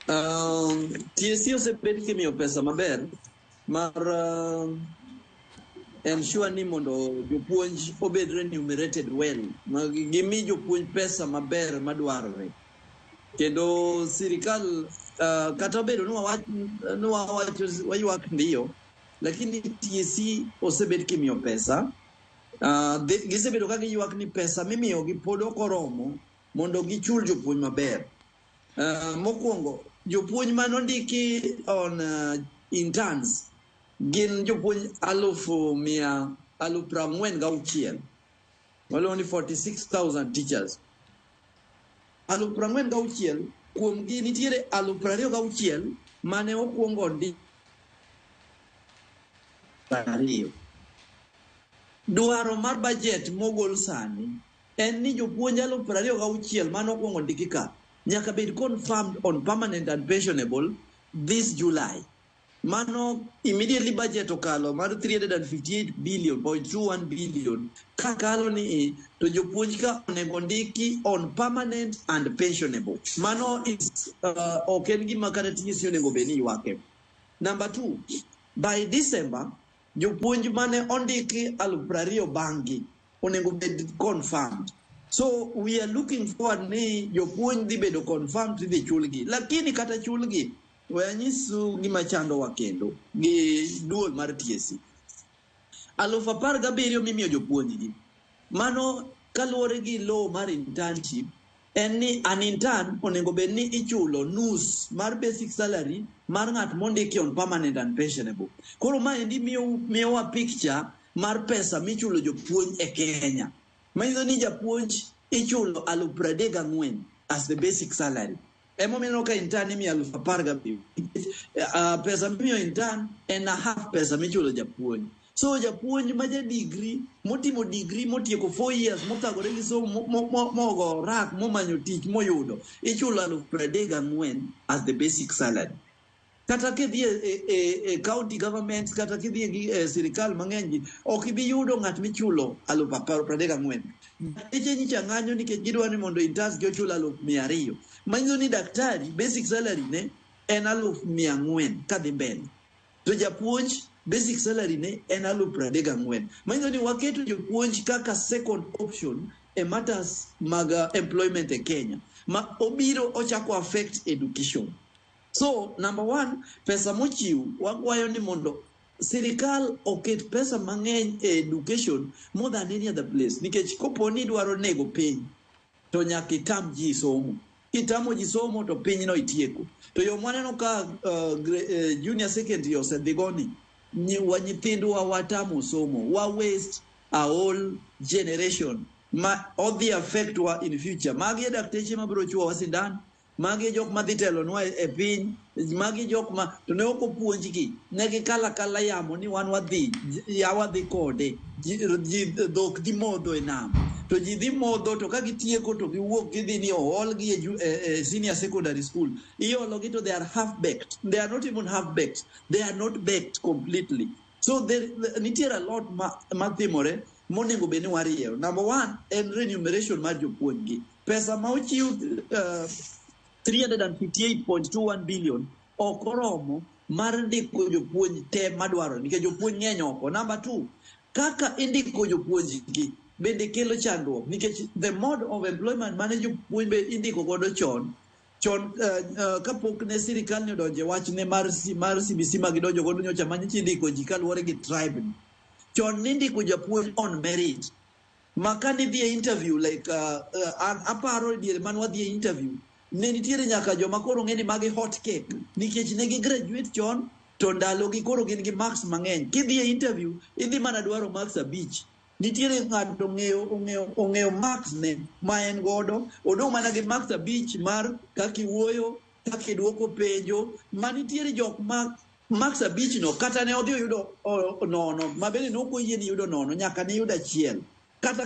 TSC osebed kimiyo pesa maber mar ensure ni mondo jopuonj obed remunerated well. Gimi jopuonj pesa maber madwarore. Kendo sirikal kata obedo ni wawacho waywak ndiyo, lakini TSC osebed kimiyo pesa. Gisebedo ka giywak ni pesa mimiyogi pod ok oromo mondo gichul jopuonj maber. Mokwongo, jopuonj manondiki on interns gin jopuonj alufu 46,000. Waluongo ni 46,000 teachers. 46,000 kuom gi nitiere 26,000 mane okwongo ondik ariyo. Dwaro mar budget mogol sani en ni jopuonj 26,000 mane okwongo ondiki ka nyaka bed confirmed on permanent and pensionable this July. Mano immediately budget okalo mar 358 billion point 21 billion kakalo ni to jopuonj ka onego ndiki on permanent and pensionable. Mano is ok en gima kata TSC onego bed ni ywake. Number two, by December jopuonj mane ondiki 20,000 bang'gi onego bed confirmed. So we are looking forward ni jopuonj dhi bedo confirmed tidhi chulgi. Lakini kata chulgi, we anyisu gima chandowa kendo gi duol mar TSC. 17,000 mimiyo jopuonj gi. Mano kaluwore gi law mar internship, en ni an intern onego bed ni ichulo nus mar basic salary mar ng'at mondiki on permanent and pensionable. Koro maendi miyowa picture mar pesa michulo jopuonj e Kenya. Manyiso ni japuonj ichulo 34,000 as the basic salary. Emomiyo ineno ka intern imiyo 17,000. Pesa mimiyo intern en a half pesa michulo japuonj. So japuonj ma ja degree, motimo degree motieko 4 years, mothagore gi somo, mogo rak, momanyo tich moyudo, ichulo 34,000 as the basic salary. Kata kidhi e county government, kata kidhi e sirikal mang'eny gi, ok ibi yudo ng'at michulo 34,000. Dakteche nyicha ng'anyo nikech gidwa ni mondo interns gi ochul 200,000. Manyiso ni daktari basic salary ne en 400,000 kadhi mbele. To japuonj basic salary ne en 34,000. Manyiso ni waketo jopuonj kaka second option e matters mag employment e Kenya. Ma obiro ochako affect education. So, number one, pesa mochiw, wakwayo ni mondo sirikal oket pesa mang'eny e education more than any other place. Nikech kopo ni idwaro nego piny, to nyaka itam ji somo. Kitamo ji somo to pinyno itieko. To yo mwaneno ka junior secondary osedhi goni, wa nyithindwa watamo somo, wa waste a whole generation ma odhi affect wa in future. Magi e dakteche mabiro chuowa sindan, magi e jok madhi telonwa e piny, magi jok ma to ne ok opuonjgi, ne gikalo akala yamo ni wan wadhi, yawa dhi kode, ji dhok dhi modho e nam. To ji dhi modho to ka gitieko to giwuok gidhi ni oolgi e senior secondary school. Iologi to they are half baked. They are not even half baked. They are not baked completely. So there nitiere a lot ma timore monego bed ni warieyo. Number one en remuneration mar jopuonj gi. Pesa ma ochiw 358.21 billion ok oromo mar ndiko jopuonj te madwarore nikech jopuonj ng'eny oko. Number two, kaka indiko jopuonj gi bende kelo chandruok nikech the mode of employment mane jopuonj be indiko godo chon chon kapok ne sirikal ni odonjo e wachne mar CBC ma gidonjo godo nyocha ma nyocha indiko ji kaluwore gi tribe ni. Chon nindiko japuonj on merit. Ma ka nidhi e interview like an aparo e diere mane wadhi e interview ne nitiere nyaka joma koro ng'e ni magi hot cake nikech ne gi graduate chon to ndalo gi koro gin gi marks mang'eny. Kidhi e interview idhi mana dwaro marks 5. Nitiere ng'ato ong'eyo marks ne ma en godo odong' mana gi marks 5 mar kaka iwuoyo, kaka iduoko penjo ma nitiere jok ma marks 5 no kata ne odhi oyudo 0 ma bende ne ok oyie ni yudo 0 nyaka ne yud 1 kata ka